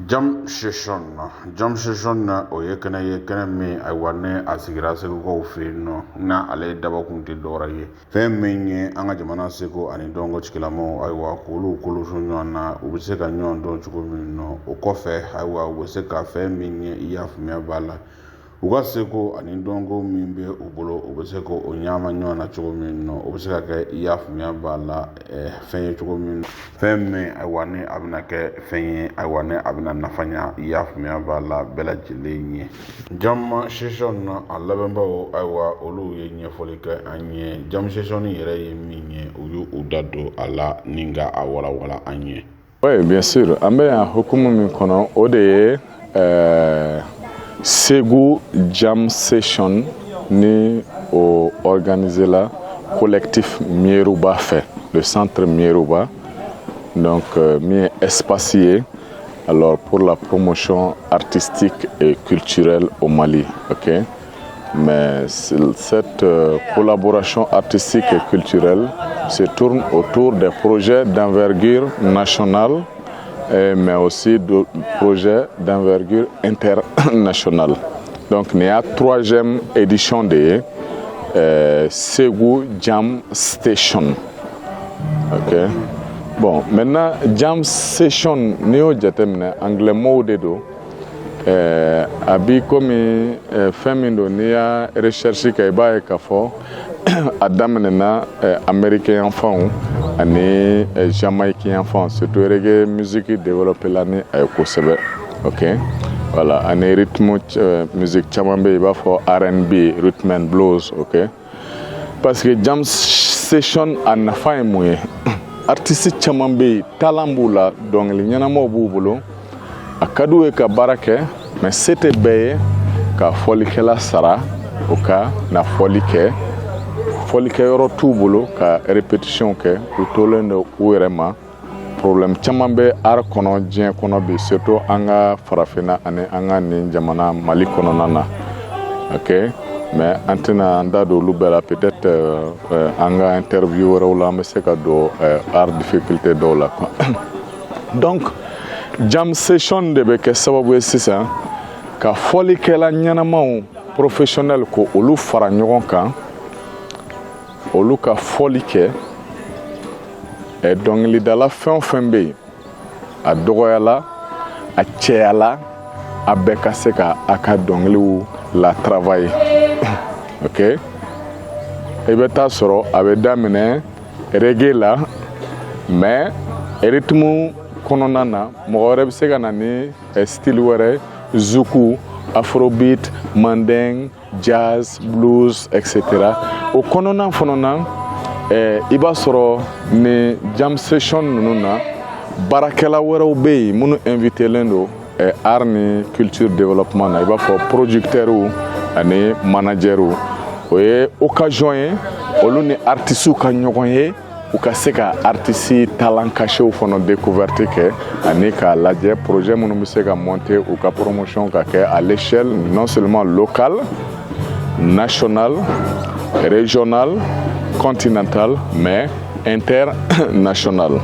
Jam Session, Jam Session o ye kɛnɛ ye, kɛnɛ min ayiwa ne a sigira Segukaw fɛ yen nɔ, n'a ale dabɔkun tɛ dɔwɛrɛ ye fɛn min ye an ka jamana seko ani dɔnko tigilamaw, ayiwa k'olu koloso ɲɔgɔn na, u bɛ se ka ɲɔgɔn dɔn cogo min nɔ. O kɔfɛ, ayiwa u bɛ se ka fɛn min ye, i y'a faamuya b'a la, u ka seko ani dɔnko min bɛ u bolo, u bɛ se k'o ɲaama ɲɔgɔn na cogo min nɔ, o bɛ se ka kɛ, i y'a faamuya b'a la, fɛn ye cogo min, fɛn min ayiwa ni a bɛna kɛ fɛn ye, ayiwa ni a bɛna nafa ɲa, i y'a faamuya b'a la, bɛɛ lajɛlen ye. Jam Session na, a labɛnbaw, ayiwa olu ye ɲɛfɔli kɛ an ye. Jam Session yɛrɛ ye min ye, u y'u da don a la ni ka a walawala an ye. Oui, bien sûr. An bɛ yan hukumu min kɔnɔ, o de ye Segu Jam Session ni o organisé la collectif Mieruba fɛ, le centre Mieruba. Donc min ye espace ye alors pour la promotion artistique et culturelle au Mali, ok. Mais cette collaboration artistique et culturelle se tourne autour des projets d'envergure nationale, mais aussi de projets d'envergure internationale. Donc, il y a troisième édition de Segu Jam Station. Ok. Bon, maintenant, Jam Session, n'i y'o jateminɛ, anglais mot de don. A bi komi fɛn min don, n'i y'a recherche kɛ, i b'a ye k'a fɔ a daminɛna américain yanfanw ani jamaïque yanfanw, surtout reggae musique développé la ni a ye kosɛbɛ, ok. Voilà, ani rythme musique caman bɛ yen, i b'a fɔ R&B, rhythm and blues, ok. Parce que jam session a nafa ye mun ye? Artiste caman bɛ yen, talent b'u la, dɔnkili ɲɛnamaw b'u bolo, a ka d'u ye ka baara kɛ, mais se tɛ bɛɛ ye ka fɔlikɛla sara o ka na fɔli kɛ. Fɔlikɛyɔrɔ t'u bolo ka répétition kɛ, u tolen don u yɛrɛ ma. Problème caman bɛ art kɔnɔ diɲɛ kɔnɔ bi, surtout an ka farafinna ani an ka nin jamana Mali kɔnɔna na, ok. Mais an tɛna an da don olu bɛɛ la. Peut-être an ka interview wɛrɛw la, an bɛ se ka don art difficulté dɔw la quoi. Donc jam session de bɛ kɛ sababu ye sisan ka fɔlikɛla ɲɛnamaw, professionnel, ko olu fara ɲɔgɔn kan, olu ka fɔli kɛ. Dɔnkilidala fɛn o fɛn bɛ yen, a dɔgɔyala, a cɛyala, a bɛɛ ka se ka a ka dɔnkiliw la travailler, ok. I bɛ taa sɔrɔ a bɛ daminɛ reggae la, mais rythme kɔnɔna na, mɔgɔ wɛrɛ bɛ se ka na ni style wɛrɛ, zouk, afrobeat, mandeng, jazz, blues, etc. O kɔnɔna fana na, i b'a sɔrɔ ni jam session ninnu na, baarakɛla wɛrɛw bɛ yen minnu invitelen don art ni culture développement na, i b'a fɔ producteurs ani managers. O ye occasion ye olu ni artistes ka ɲɔgɔn ye, u ka se ka artiste talent cachéw fana découverte kɛ ani k'a lajɛ projet minnu bɛ se ka monter, u ka promotion ka kɛ à l'échelle non seulement locale, nationale, régionale, continentale, mais internationale.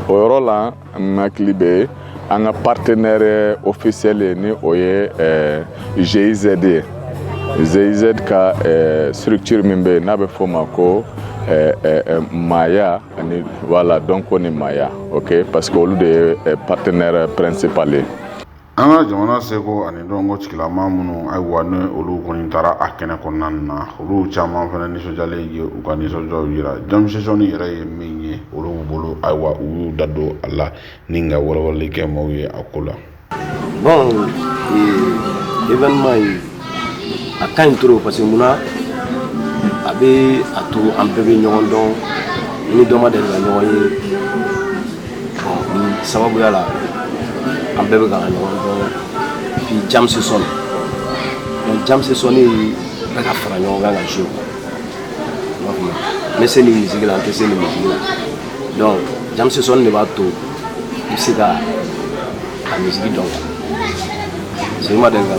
O yɔrɔ la, n hakili bɛ an ka partenaire officiel ye, ni o ye GIZ ye. GIZ ka structure min bɛ yen n'a bɛ f'o ma ko Maya ani voilà, dɔnko ni Maya, ok, parce que olu de ye partenaire principal ye. An ka jamana seko ani dɔnko tigilama minnu, ayiwa ni olu kɔni taara a kɛnɛ kɔnɔna na, olu caman fana nisɔndiyalen ye u ka nisɔndiyaw yira. Jam Session yɛrɛ ye min ye olu bolo, ayiwa u y'u da don a la ni ka walawalali kɛ maaw ye a ko la. Bon, événement in a ka ɲi trop, parce que munna, a bɛ a to an bɛɛ bɛ ɲɔgɔn dɔn, ni dɔ ma deli ka ɲɔgɔn ye. Bon, nin sababuya la, an bɛɛ bɛ ka ɲɔgɔn dɔn. Puis jam session, donc jam session ye bɛɛ ka fara ɲɔgɔn kan ka jouer quoi. I b'a faamu, n bɛ se nin musique la, n tɛ se nin musique la. Donc jam session de b'a to i bɛ se ka a musique dɔn quoi, parce que i ma deli ka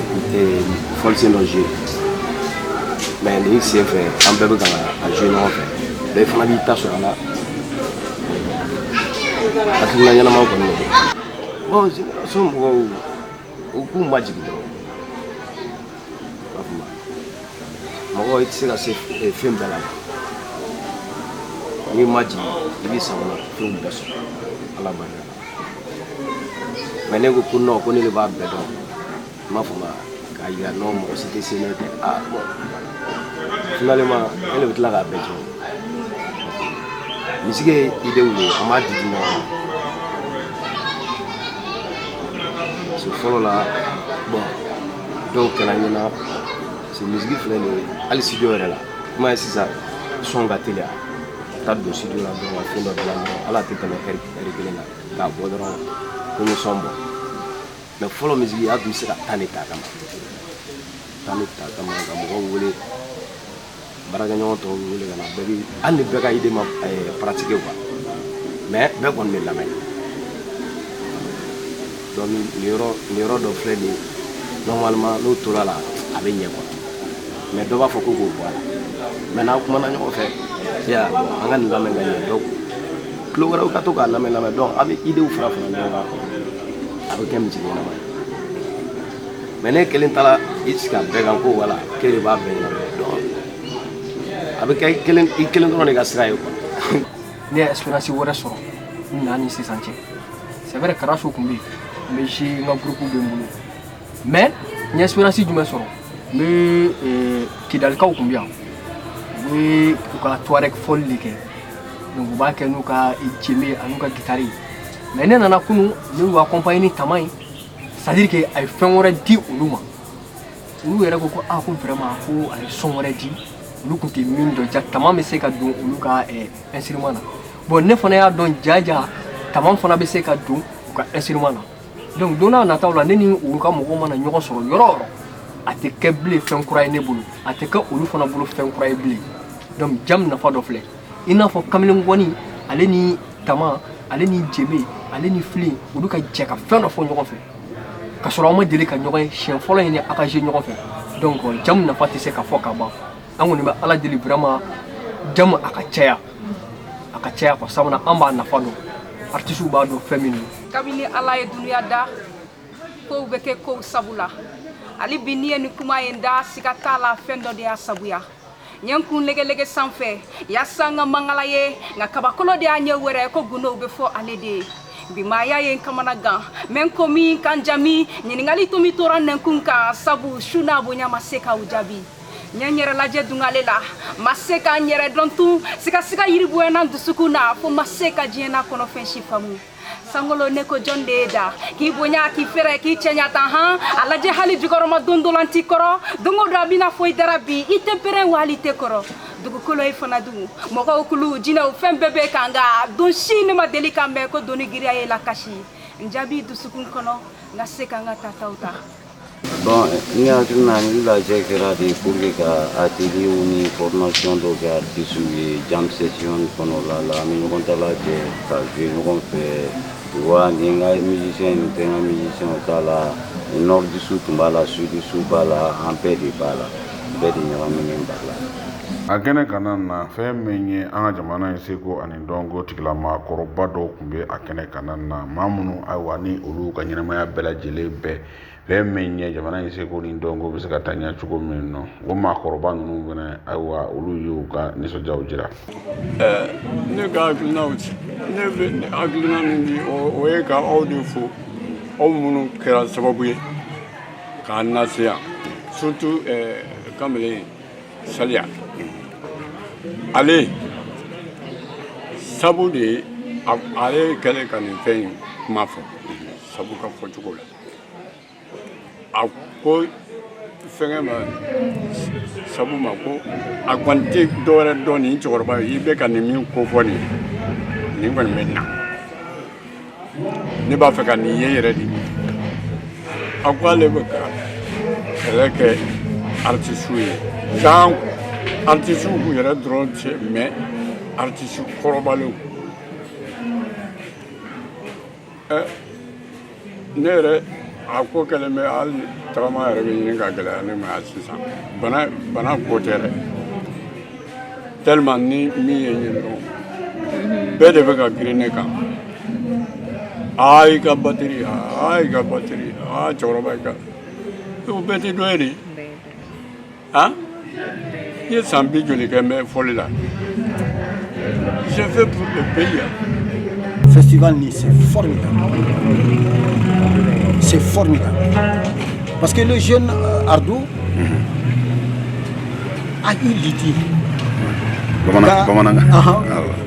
fɔlisen dɔ jouer, mais nin sen fɛ, an bɛɛ bɛ ka a jouer ɲɔgɔn fɛ, bɛɛ fana b'i ta sɔrɔ a la. Hakilina ɲɛnama kɔni don. Bon, génération mɔgɔw, u k'u majigin dɔrɔn. I b'a faamu, mɔgɔ i tɛ se ka se fɛn bɛɛ la. N'i ma jigin, i b'i sagona fɛnw bɛɛ sɔrɔ, Ala barika la. Mais ne ko ko non, ko ne de b'a bɛɛ dɔn, i m'a faamu, k'a yira non, mɔgɔ si tɛ se ne tɛ. Ah bon, finalement e de bɛ tila k'a bɛɛ tiɲɛ. Musique ye idéew de ye, an b'a di di ɲɔgɔn ma. Parce que fɔlɔ la, bon, dɔw kɛra n ɲɛna, parce que musique filɛ nin ye, hali studio yɛrɛ la, i m'a ye sisan son ka teliya, taa don studio la dɔrɔn ka fɛn dɔ dilan dɔrɔn, hali a tɛ tɛmɛ heure kelen na k'a bɔ dɔrɔn ko n ye son bɔ. Mais fɔlɔ musique, a tun bɛ se ka temps de ta kama, temps de ta kama ka mɔgɔw wele, baarakɛɲɔgɔn tɔw bɛ wele ka na, bɛɛ bi, hali ni bɛɛ ka idée ma pratiquer quoi, mais bɛɛ kɔni bɛ lamɛn. Donc nin yɔrɔ dɔ filɛ nin ye, normalement n'o tora la, a bɛ ɲɛ quoi. Mais dɔ b'a fɔ ko k'o bɔ a la. Mais n'aw kumana ɲɔgɔn fɛ, ya bon, an ka nin lamɛn ka ɲɛ, donc tulo wɛrɛw ka to k'a lamɛn lamɛn, donc a bɛ idéew fara fara ɲɔgɔn kan, a bɛ kɛ musique ɲɛnama ye. Mais ne kelen taara i sigi a bɛɛ kan ko wala k'e de b'a bɛɛ ɲɛnabɔ, donc a bɛ kɛ kelen i kelen dɔrɔn de ka sira ye quoi. Ne ye expérience wɛrɛ sɔrɔ n na ni sisan cɛ. C'est vrai, Karaso tun bɛ yen, n bɛ jouer, n ka groupe bɛ n bolo, mais n ye expérience jumɛn sɔrɔ? N bɛ Kidalikaw tun bɛ yan, u bɛ u ka touareg fɔli de kɛ, donc u b'a kɛ n'u ka djembé ani n'u ka guitare ye. Mais ne nana kunun, ne y'u accompagner ni tama ye, c'est à dire que a ye fɛn wɛrɛ di olu ma. Olu yɛrɛ ko ko aa, ko vraiment, ko a ye son wɛrɛ di, olu tun tɛ min dɔn. Ja tama bɛ se ka don olu ka instrument na. Bon, ne fana y'a dɔn jaja tama fana bɛ se ka don u ka instrument na. Donc don n'a nataw la, ne ni olu ka mɔgɔw mana ɲɔgɔn sɔrɔ yɔrɔ o yɔrɔ, a tɛ kɛ bilen fɛn kura ye ne bolo, a tɛ kɛ olu fana bolo fɛn kura ye bilen. Donc jam nafa dɔ filɛ, i n'a fɔ kamalenkɔni, ale ni tama, ale ni djembé, ale ni filen, olu ka jɛ ka fɛn dɔ fɔ ɲɔgɔn fɛ ka sɔrɔ aw ma deli ka ɲɔgɔn ye, siɲɛ fɔlɔ ye ni aw ka jouer ɲɔgɔn fɛ. Donc jam nafa tɛ se ka fɔ ka ban. An kɔni bɛ Ala deli vraiment, jam a ka caya, a ka caya quoi. Sabula an b'a nafa dɔn, artistes b'a dɔn fɛn min don. Kabini Ala ye duniya da, kow bɛ kɛ kow sabu la. Hali bi n'i ye nin kuma ye n da, siga t'a la, fɛn dɔ de y'a sabuya. N ye n kun legelege sanfɛ yaasa n ka mangala ye, nka kabakolo de y'a ɲɛ wɛrɛ ko gundow bɛ fɔ ale de ye. Bi maaya ye n kamana gan, mɛ n ko min kan jami ɲininkali tomi tora nɛnkun kan, sabu su n'a bonya ma se k'aw jaabi. N ye n yɛrɛ lajɛ dungale la, ma se ka n yɛrɛ dɔn tun. Sigasiga yiri bonyana n dusukun na fo ma se ka diɲɛ n'a kɔnɔfɛn si faamu. Sankolo, ne ko jɔn de ye da k'i bonya, k'i fɛrɛ, k'i cɛɲa tan han? A lajɛ hali jukɔrɔma don dolanti kɔrɔ, don o don a bɛna fɔ i dara bi, i tɛ pɛrɛn wa hali tɛ kɔrɔ. Dugukolo ye fana dun, mɔgɔw kulu, jinɛw, fɛn bɛɛ bɛ kan, nka don si ne ma deli ka mɛn ko doni giriya ye lakasi. N jaabi dusukun kɔnɔ, n ka se ka n ka tataw ta. Bon, ne hakilina, ni lajɛ kɛra de pour que ka atelier ni formation dɔw kɛ artistes ye jam session kɔnɔla la. An bɛ ɲɔgɔn dalajɛ ka jouer ɲɔgɔn fɛ, tu vois. Ni n ka musicien, nin tɛ n ka musicien t'a la, nordiste tun b'a la, sudiste b'a la, an bɛɛ de b'a la, bɛɛ de ɲagaminen b'a la. A kɛnɛ kana na, fɛn min ye an ka jamana in seko ani dɔnko tigilamakɔrɔba dɔw tun bɛ a kɛnɛ kana na, maa minnu, ayiwa, ni olu ka ɲɛnamaya bɛɛ lajɛlen bɛɛ fɛn min ye jamana in seko ni dɔnko bɛ se ka taa ɲɛ cogo min nɔ, o maakɔrɔba ninnu fana, ayiwa, olu y'u ka nisɔndiyaw jira. Ne ka hakilinaw, ne bɛ hakilina min di, o ye ka aw de fo, aw minnu kɛra sababu ye k'an lase yan, surtout kamalen Saliya. Ale sabu de ye ale kɛlen ka nin fɛn in kuma fɔ sabu ka fɔcogo la, a ko fɛnkɛ ma, sabu ma ko a kɔni tɛ dɔwɛrɛ dɔn nin cɛkɔrɔba ye, i bɛ ka nin min ko fɔ nin ye, nin kɔni bɛ na, ne b'a fɛ ka nin ye yɛrɛ de. A ko ale bɛ ka kɛlɛ kɛ artisiw ye, jan artisiw k'u yɛrɛ dɔrɔn tɛ, mais artisi kɔrɔbalenw. Ne yɛrɛ, a ko kɛlen bɛ hali tagama yɛrɛ bɛ ɲini ka gɛlɛya ne ma yan sisan. Bana bana ko tɛ dɛ, tellement ni min ye n ye dɔrɔn, bɛɛ de bɛ ka girin ne kan. Aa, i ka batterie, aa, i ka batterie, aa, cɛkɔrɔba, i ka o bɛɛ tɛ dɔ ye de. Han, i ye san bi joli kɛ n bɛ fɔli la? J'ai fait pour le pays, hein. Festival nin, c'est formidable. C'est formidable. Parce que le jeune Ardo a eu l'idée. Bamanankan.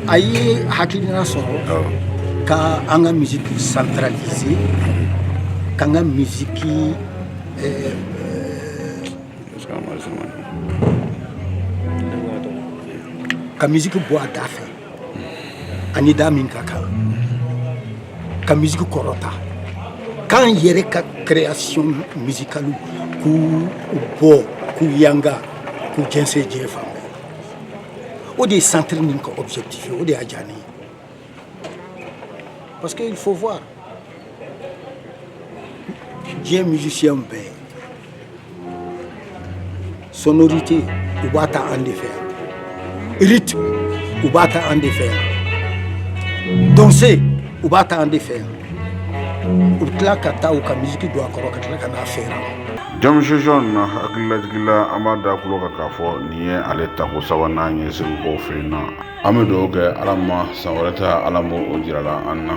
A ye hakilina sɔrɔ ka an ka musique centraliser, k'an ka musique ka musique bɔ a da fɛ ani da min ka kan, ka musique kɔrɔta, k'an yɛrɛ ka création musicale k'u bɔ, k'u yanga, k'u jɛnsɛn diɲɛ fan bɛɛ. O de ye centre nin ka objectif ye. O de y'a diya ne ye, parce que il faut voir, diɲɛ musicien bɛɛ, sonorité, u b'a ta an de fɛ yan, rythme, u b'a ta an de fɛ yan, danse, u b'a ta an de fɛ yan. U bɛ tila ka taa u ka musique don a kɔrɔ, ka tila ka n'a feere an ma. Jam Session na, hakililajigila, an b'a da kulo kan k'a fɔ nin ye ale tako sabanan ye Segukaw fɛ yen nɔ. An bɛ dugawu kɛ Ala ma, san wɛrɛ ta, Ala m'o o jirala an na.